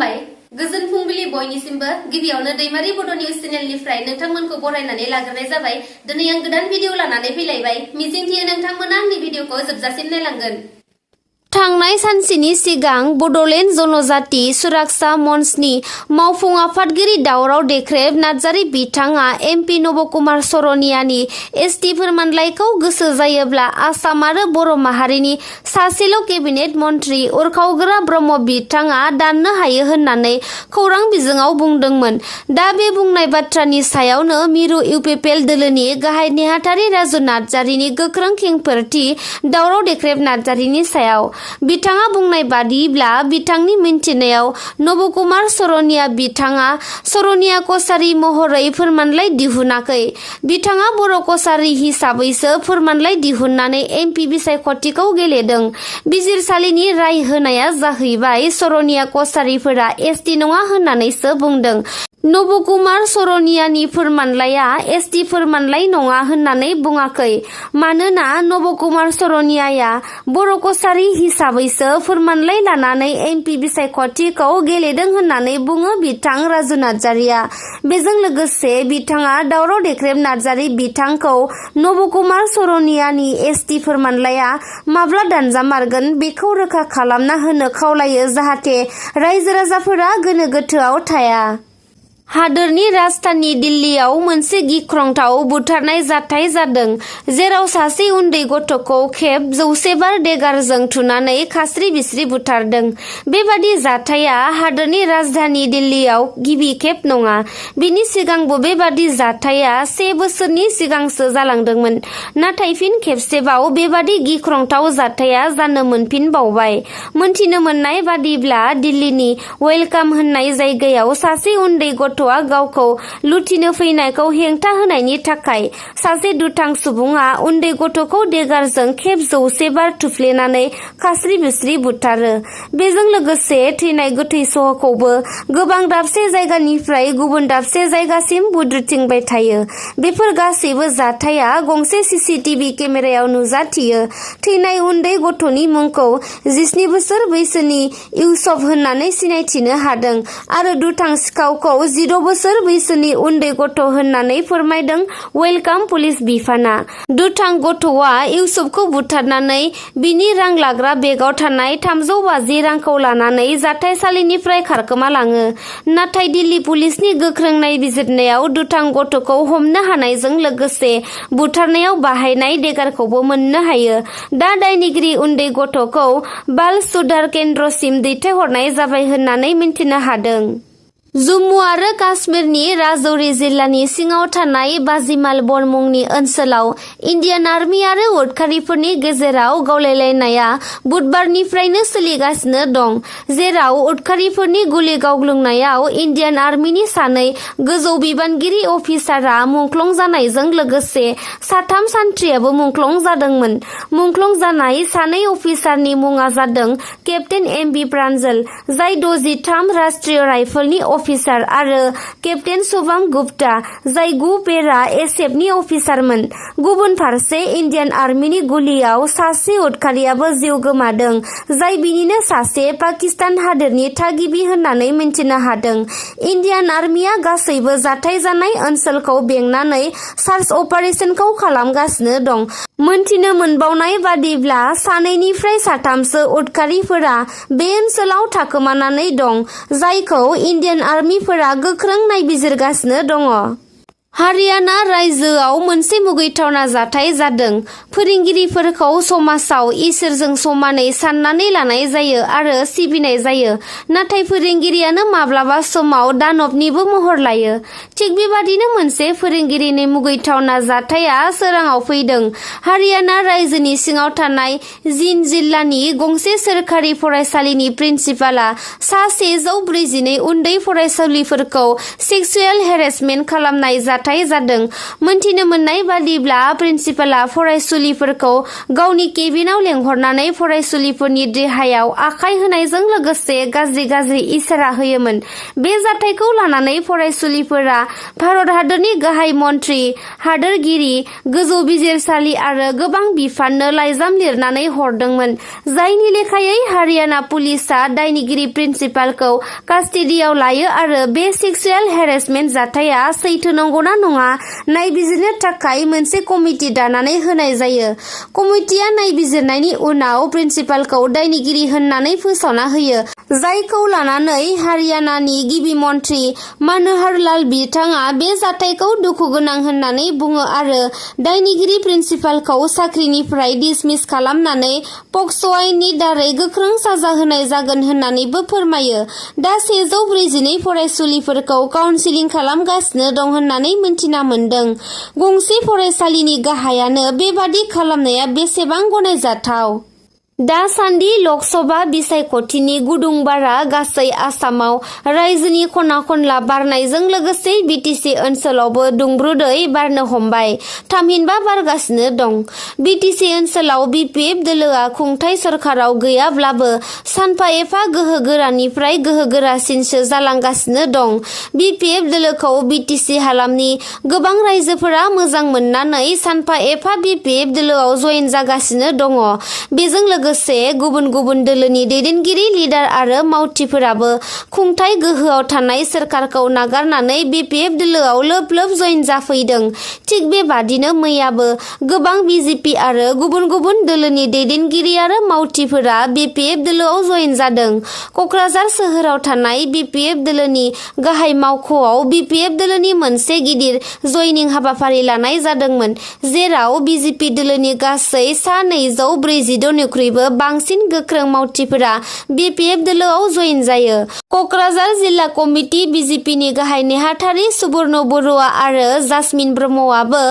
खुलुमबाय गोजोन फुंबिलि बयनिसिमबो गिबियावनो दैमारि बड' निउज चेनेलनिफ्राय नोंथांमोनखौ बरायनानै लाग्रोनाय जाबाय। दिनै आं गोदान भिडिअ लानानै फैलायबाय। मिजिंथियो नोंथांमोना आंनि भिडिअखौ जोबजासिम नायलांगोन। थांनाय सानसेनि सिगां बड'लेण्ड जनजाति सुरक्षा मंचनि मावफुं आफादगिरि दावराव देख्रेब नार्जारि बिथाङा एमपि नबकुमार सरनियानि एसटि फोरमानलाइखौ गोसो जायोब्ला आसाम आरो बर' माहारिनि सासेल' केबिनेट मन्त्रि उरखावग्रा ब्रह्म बिथाङा दाननो हायो होननानै खौरां बिजोङाव बुंदोंमोन। दा बे बुंनाय बाथ्रानि सायावनो मिरु इउपिपिएल दोलोनि गाहाय नेहाथारि राजु नार्जारिनि गोख्रों खेंफोरथि दावराव देख्रेब नार्जारिनि सायाव। बिथाङा बुंनाय बादिब्ला बिथांनि मिन्थिनायाव नबकुमार सरनिया बिथाङा सरनिया कसारी महरै फोरमानलाइ दिहुनाखै। बिथाङा बर' कसारी हिसाबैसो फोरमानलाइ दिहुननानै एमपि बिसायख'थिखौ गेलेदों। बिजिरसालिनि राय होनाया जाहैबाय सरनिया कसारीफोरा एसटि नङा होननानैसो बुंदों। नबकुमार सरनियानि फोरमानलाइया एसटि फोरमानलाइ नङा होननानै बुङाखै। मानोना नबकुमार सरनियाया बर' कसारी हिसाबैसो फोरमानलाइ लानानै एमपि बिसायख'थिखौ गेलेदों होननानै बुङो बिथां राजु नार्जारिया। बेजों लोगोसे बिथाङा दावराव देख्रेब नार्जारि बिथांखौ नबकुमार सरनियानि एसटि फोरमानलाइया माब्ला दानजामारगोन बेखौ रोखा खालामना होनो खावलायो जाहाथे रायजो राजाफोरा गोनो गोथोआव थाया। हादोरनि राजधानी दिल्लीयाव मोनसे गिख्रंथाव बुथारनाय जाथाय जादों, जेराव सासे उन्दै गथ'खौ खेब 100 बार देगारजों थुनानै खास्रि बिस्रि बुथारदों। बेबादि जाथाया हादोरनि राजधानी दिल्लीयाव गिबि खेब नङा। बिनि सिगांबो बेबादि जाथाया 1 बोसोरनि सिगांसो जालांदोंमोन। नाथाय फिन खेबसेबाव बेबादि गिख्रंथाव जाथाया जानो मोनफिनबावबाय। मोनथिनो मोननाय बादिब्ला दिल्लीनि वेलकाम होननाय जायगायाव सासे उन्दै गथ'आ गावखौ लुथिनो फैनायखौ हेंथा होनायनि थाखाय सासे दुथां सुबुङा उन्दै गथ'खौ देगारजों खेब 100 बार थुफ्लेनानै खास्रि बिस्रि बुथारो। बेजों लोगोसे थैनाय गोथै सह'खौबो गोबां दाबसे जायगानिफ्राय गुबुन दाबसे जायगासिम बुद्रुथिंबाय थायो। बेफोर गासैबो जाथाया गंसे सिसिटिभि केमेरायाव नुजाथियो। थैनाय उन्दै गथ'नि मुंखौ 17 बोसोर बैसोनि इउसुफ होननानै सिनायथिनो हादों आरो दुथां सिखावखौ 10 बोसोर बैसोनि उन्दै गथ' होननानै फोरमायदों वेलकाम पुलिस बिफाना। दुथां गथ'आ इउसुफखौ बुथारनानै बिनि रां लाग्रा बेगाव थानाय 350 रांखौ लानानै जाथायसालिनिफ्राय खारखोमालाङो। नाथाय दिल्ली पुलिसनि गोख्रों नायबिजिरनायाव दुथां गथ'खौ हमनो हानायजों लोगोसे बुथारनायाव बाहायनाय देगारखौबो मोननो हायो। दा दायनिगिरि उन्दै गथ'खौ बाल सुधार केन्द्रसिम दैथायहरनाय जाबाय होननानै मिन्थिनो हादों। जम्मु आरो काश्मीरनि राजौरी जिल्लानि सिङाव थानाय बाजिमाल बर मुंनि ओनसोलाव इन्डियान आर्मि आरो उदखारिफोरनि गेजेराव गावलायलायनाया बुधबारनिफ्रायनो सोलिगासिनो दं, जेराव उदखारिफोरनि गुलि गावग्लुंनायाव इन्डियान आर्मिनि सानै गोजौ बिबानगिरि अफिसारआ मुंख्लं जानायजों लोगोसे 3 सान्थ्रियाबो मुंख्लं जादोंमोन। मुंख्लं जानाय सानै अफिसारनि मुङा जादों केप्टेन एमबी प्रान्जल, जाय 63 राष्ट्रीय राइफलनि अफिसार, आरो केप्टेन शुभम गुप्ता, जाय 9 पेरा एसएफनि अफिसारमोन। गुबुन फारसे इन्डियान आर्मिनि गुलियाव सासे उदखारियाबो जिउ गोमादों, जाय बिनिनो सासे पाकिस्तान हादोरनि थागिबि होननानै मिन्थिनो हादों। इन्डियान आर्मिया गासैबो जाथाय जानाय ओनसोलखौ बेंनानै सार्च अपारेशनखौ खालामगासिनो दं। मोनथिनो मोनबावनाय बादिब्ला 2निफ्राय 3सो उदखारिफोरा बे ओनसोलाव थाखोमानानै दं, जायखौ इन्डियान आर्मिफोरा गोख्रों नायबिजिरगासिनो दङ। हारियाना रायजोआव मोनसे मुगैथावना जाथाय जादों। फोरोंगिरिफोरखौ समाजाव इसोरजों समानै साननानै लानाय जायो आरो सिबिनाय जायो, नाथाय फोरोंगिरियानो माब्लाबा समाव दानबनिबो महर लायो। थिग बेबादिनो मोनसे फोरोंगिरिनि मुगैथावना जाथाया सोराङाव फैदों। हारियाना रायजोनि सिङाव थानाय जिन्द जिल्लानि गंसे सोरखारि फरायसालिनि प्रिन्सिपालआ सा 142 उन्दै फरायसालिफोरखौ सेक्सुयेल हेरेसमेन्ट खालामनाय जाथाय जादों। मोनथिनो मोननाय बादिब्ला प्रिन्सिपालआ फरायसुलिफोरखौ गावनि केबिनाव लेंहरनानै फरायसुलिफोरनि देहायाव आखाइ होनायजों लोगोसे गाज्रि इसारा होयोमोन। बे जाथायखौ लानानै फरायसुलिफोरा भारत हादरनि गाहाय मन्त्रि, हादोरगिरि, गोजौ बिजिरसालि आरो गोबां बिफाननो लाइजाम लिरनानै हरदोंमोन, जायनि लेखायै हारियाना पुलिसआ दायनिगिरि प्रिन्सिपालखौ कास्टडियाव लायो आरो बे सेक्सुएल हेरेसमेन्ट जाथाया सैथो नंगौना नङा नायबिजिरनो थाखाय मोनसे कमिटि दानानै होनाय जायो। कमिटिआ नायबिजिरनायनि उनाव प्रिन्सिपालखौ दायनिगिरि होननानै फोसावना होयो, जायखौ लानानै हारियानानि गिबि मन्त्रि मनोहर लाल बिथाङा बे जाथायखौ दुखुगोनां होननानै बुङो आरो दायनिगिरि प्रिन्सिपालखौ साख्रिनिफ्राय डिसमिस खालामनानै पक्स' आयेननि दारै गोख्रों साजा होनाय जागोन होननानैबो फोरमायो। दा 142 फरायसुलिफोरखौ काउन्सिलिं खालामगासिनो दं होननानै मिन्थिना मोन्दों। गंसे फरायसालिनि गाहायानो बेबादि खालामनाया बेसेबां गनायजाथाव? दासान्दि लकसभा बिसायख'थिनि गुदुं बारा गासै आसामाव रायजोनि खना-खनला बारनायजों लोगोसे बिटिसि ओनसोलावबो दुंब्रुदै बारनो हमबाय। थामहिनबा बारगासिनो दं। बिटिसि ओनसोलाव बिपिएफ दोलोआ खुंथाय सरखाराव गैयाब्लाबो सानफा एफा गोहो गोरानिफ्राय गोहो गोरासिनसो जालांगासिनो दं। बिपिएफ दोलोखौ बिटिसि हालामनि गोबां रायजोफोरा मोजां मोननानै सानफा एफा बिपिएफ दोलोआव जयेन जागासिनो दङ। बेजों लोगोसे गुबुन गुबुन दोलोनि दैदेनगिरि, लिडार आरो मावथिफोराबो खुंथाय गोहोआव थानाय सोरखारखौ नागारनानै बिपिएफ दोलोआव लोब लोब जयेन जाफैदों। थिग बेबादिनो मैयाबो गोबां बिजेपि आरो गुबुन गुबुन दोलोनि दैदेनगिरि आरो मावथिफोरा बिपिएफ दोलोआव जयेन जादों। कक्राझार सोहोराव थानाय बिपिएफ दोलोनि गाहाय मावख'आव बिपिएफ दोलोनि मोनसे गिदिर जयनिं हाबाफारि लानाय जादोंमोन, जेराव बिजेपि दोलोनि गासै सा 242 निख्रुइबो बांसिन गोख्रों मावथिफोरा बिपिएफ दोलोआव जयेन जायो। कक्राझार जिल्ला कमिटि बिजेपिनि गाहाय नेहाथारि सुबर्न बरुवा आरो जासमिन ब्रह्मआबो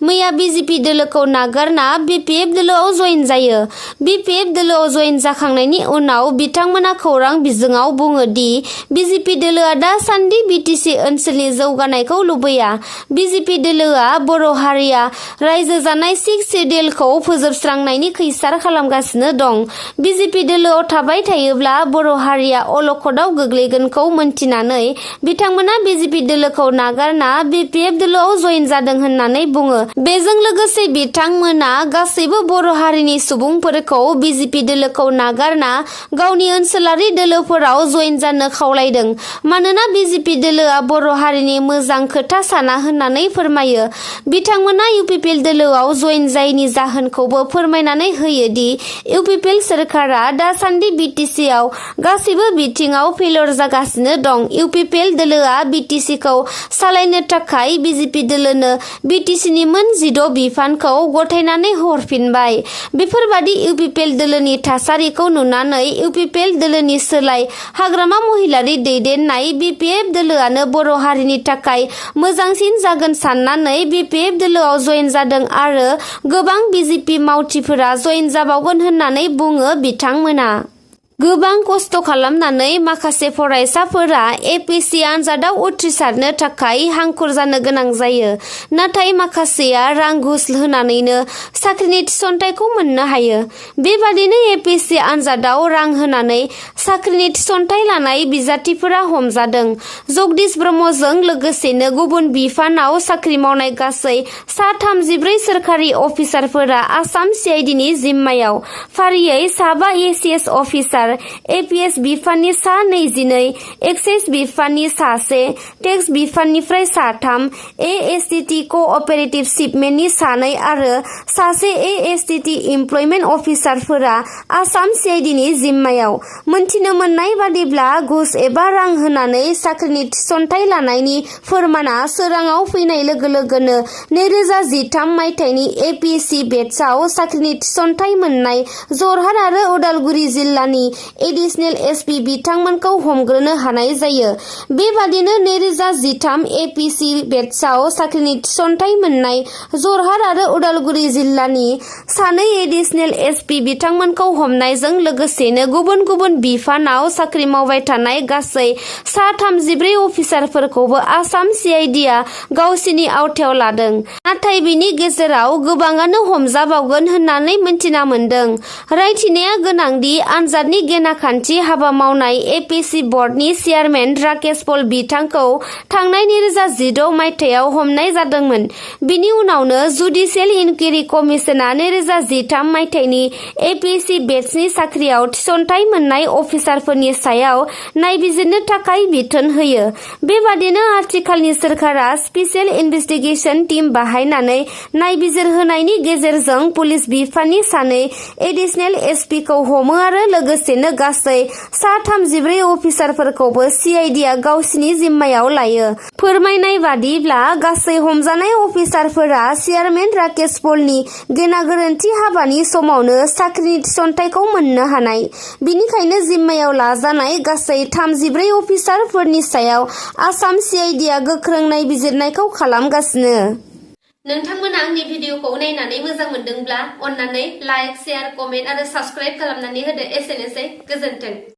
मैया बिजेपि दोलोखौ नागारना बिपिएफ दोलोआव जयेन जायो। बिपिएफ दोलोआव जयेन जाखांनायनि उनाव बिथांमोना खौरां बिजोङाव बुङो दि बिजेपि दोलोआ दासान्दि बिटिसि ओनसोलनि जौगानायखौ लुबैया। बिजेपि दोलोआ बर' हारिया रायजो जानाय 6 सिडिउलखौ फोजोबस्रांनायनि खैसार खालामगासिनो दं। बिजेपि दोलोआव थाबाय थायोब्ला बर' हारिया अलखदाव गोग्लैगोनखौ मोनथिनानै बिथांमोना बिजेपि दोलोखौ नागारना बिपिएफ दोलोआव जयेन जादों होननानै बुङो। बेजों लोगोसे बिथांमोना गासैबो बर' हारिनि सुबुंफोरखौ बिजेपि दोलोखौ नागारना गावनि ओनसोलारि दोलोफोराव जयेन जानो खावलायदों, मानोना बिजेपि दोलोआ बर' हारिनि मोजां खोथा साना होननानै फोरमायो। बिथांमोना इउपिपिएल दोलोआव जयेन जायैनि जाहोनखौबो फोरमायनानै होयो दि इउपिपिएल सोरखारा दासान्दि बिटिसिआव गासैबो बिथिङाव फेलर जागासिनो दं। इउपिपिएल दोलोआ बिटिसिखौ सालायनो थाखाय बिजेपि दोलोनो बिटिसिनि मोन 16 बिफानखौ गथायनानै हरफिनबाय। बेफोरबादि इउपिपिएल दोलोनि थासारिखौ नुनानै इउपिपिएल दोलोनि सोलाय हाग्रामा महिलारि दैदेननाय बिपिएफ दोलोआनो बर' हारिनि थाखाय मोजांसिन जागोन साननानै बिपिएफ दोलोआव जयेन जादों आरो गोबां बिजेपि मावथिफोरा जयेन जाबावगोन होननानै बुङो बिथांमोना। गोबां खस्थ' खालामनानै माखासे फरायसाफोरा एपिएससि आनजादाव उथ्रिसारनो थाखाय हांखुर जानो गोनां जायो, नाथाय माखासेया रां घुस होनानैनो साख्रिनि थिसनथाइखौ मोननो हायो। बेबादिनो एपिएससि आनजादाव रां होनानै साख्रिनि थिसनथाइ लानाय बिजाथिफोरा हमजादों। जगदीश ब्रह्मजों लोगोसेनो गुबुन बिफानाव साख्रि मावनाय गासै सा 34 सोरखारि अफिसारफोरा आसाम सिआइडिनि जिम्मायाव, फारियै साबा एसिएस अफिसार, एपिएस बिफाननि सा 22, एक्साइज बिफाननि सासे, टेक्स बिफाननिफ्राय साथाम, एएसटिटि कअपारेटिभ शिपमेन्टनि सानै आरो सासे एएसटिटि इमप्लयमेन्ट अफिसारफोरा आसाम सिआइडिनि जिम्मायाव। मोनथिनो मोननाय बादिब्ला घुस एबा रां होनानै साख्रिनि थिसनथाइ लानायनि फोरमाना सोराङाव फैनाय लोगो लोगोनो 2013 मायथाइनि एपिएससि बेट्सआव साख्रिनि थिसनथाइ मोननाय जरहाट आरो उदालगुरि जिल्लानि एडिशनेल एसपि बिथांमोनखौ हमग्रोनो हानाय जायो। बेबादिनो 2013 एपिसि बेटसआव साख्रिनि थिसनथाइ मोननाय जरहाट आरो उदालगुरि जिल्लानि सानै एडिशनेल एसपि बिथांमोनखौ हमनायजों लोगोसेनो गुबुन गुबुन बिफानाव साख्रि मावबाय थानाय गासै सा 34 अफिसारफोरखौबो आसाम सिआइडिआ गावसिनि आवथायाव लादों। नाथाय बिनि गेजेराव गोबाङानो हमजाबावगोन होननानै मिन्थिना मोन्दों। रायथिनाया गोनांदि आनजादनि गेनाखान्थि हाबा मावनाय एपिसि बर्डनि चेयारमेन राकेश पल बिथांखौ थांनाय 2016 मायथाइयाव हमनाय जादोंमोन। बिनि उनावनो जुडिसियेल इनकुवेरि कमिसना 2013 मायथाइनि एपिसि बेटसनि साख्रियाव थिसनथाइ मोननाय अफिसारफोरनि सायाव नायबिजिरनो थाखाय बिथोन होयो। बेबादिनो आथिखालनि सोरखारा स्पेसियेल इनभेस्टिगेशन टीम बाहायनानै नायबिजिरहोनायनि गेजेरजों पुलिस बिफाननि सानै एडिशनेल एसपिखौ हमो आरो लोगोसेनो गासै सा 34 अफिसारफोरखौबो सिआइडिआ गावसिनि जिम्मायाव लायो। फोरमायनाय बादिब्ला गासै हमजानाय अफिसारफोरा चेयारमेन राकेश पलनि गेना गोरोन्थि हाबानि समावनो साख्रिनि थिसनथाइखौ मोननो हानाय। बिनिखायनो जिम्मायाव लाजानाय गासै 34 अफिसारफोरनि सायाव आसाम सिआइडिआ गोख्रों नायबिजिरनायखौ खालामगासिनो। नोंथांमोना आंनि भिडिअखौ नायनानै मोजां मोनदोंब्ला अन्नानै लाइक, शेयार, कमेन्ट आरो साबस्क्राइब खालामनानै होदो। एसेनोसै, गोजोन्थों।